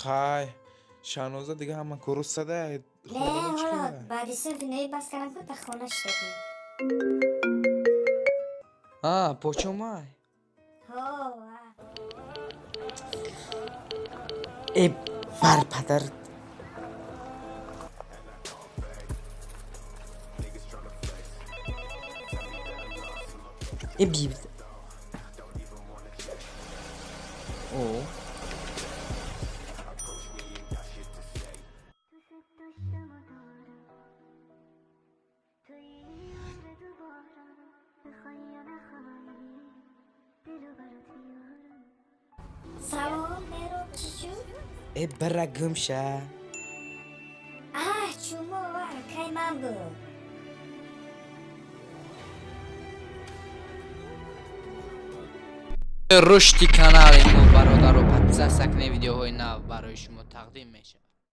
Хай, Шаҳноза, дига ҳама кору сада. Не. Хона чӣ? Ҳоло Кара? Баъди синфи нӯҳӣ бас кардам, ку та хона шидагӣ. А почомай? Ҳо. Э, барпадар. Э, би. О. Салом, Мероб, чӣ шуд? Э, бира, гумша. Аҳ, чумо, кай ман буд. Рушди канали мо, бародаро, подписаться кунед, видеоҳои нав барои шумо тақдим мешавад.